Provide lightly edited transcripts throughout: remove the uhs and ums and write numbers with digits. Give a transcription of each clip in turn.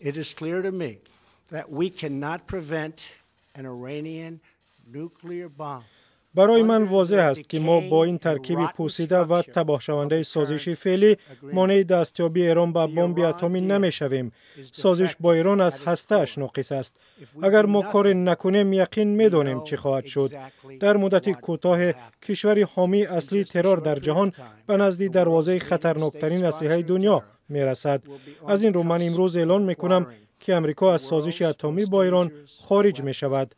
It is clear to me that we cannot prevent an Iranian nuclear bomb. Барои ман возеҳ аст, ки мо бо ин таркиби пусида ва табоҳшавандаи созиши феълӣ монеи дастёбии Эрон ба бомби атомӣ намешавем. Созиш бо Эрон аз ҳастааш ноқис аст. Агар мо коре накунем, яқин медонем, чӣ хоҳад шуд. Дар муддати кӯтоҳе кишвари ҳомии аслии террор дар ҷаҳон ба назди дарвозаи хатарноктарин аслиҳаи дунё мерасад. Аз ин рӯ ман имрӯз эълон мекунам, ки Амрико аз созиши атомӣ бо Эрон хориҷ мешавад.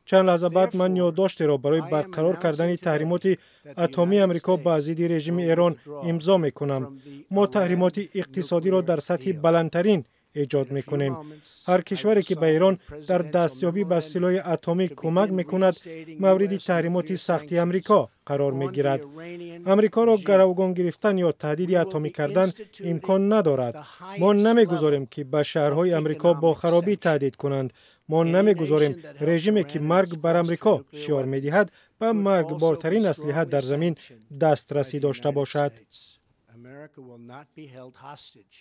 Чанд лаҳза баъд ман ёддоштеро барои барқарор кардани таҳримоти атомии Амрико ба зидди режими Эрон имзо мекунам. Мо таҳримоти иқтисодиро дар сатҳи баландтарин эҷод мекунем. Ҳар кишваре, ки ба Эрон дар дастёбӣ ба силоҳи атомӣ кӯмак мекунад, мавриди таҳримоти сахти Амрико қарор мегирад. Амрикоро гаравгон гирифтан ё таҳдиди атомӣ кардан имкон надорад. Мо намегузорем, ки ба шаҳрҳои Амрико бо харобӣ таҳдид кунанд. Мо намегузорем режиме, ки «Марг бар Амрико» шиор медиҳад, ба маргбортарин аслиҳа дар замин дастрасӣ дошта бошад. America will not be held hostage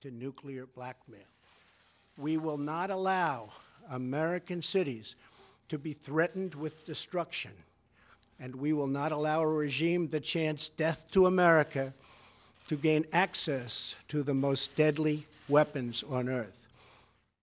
to nuclear blackmail. We will not allow American cities to be threatened with destruction. And we will not allow a regime that chants "death to America" to gain access to the most deadly weapons on earth.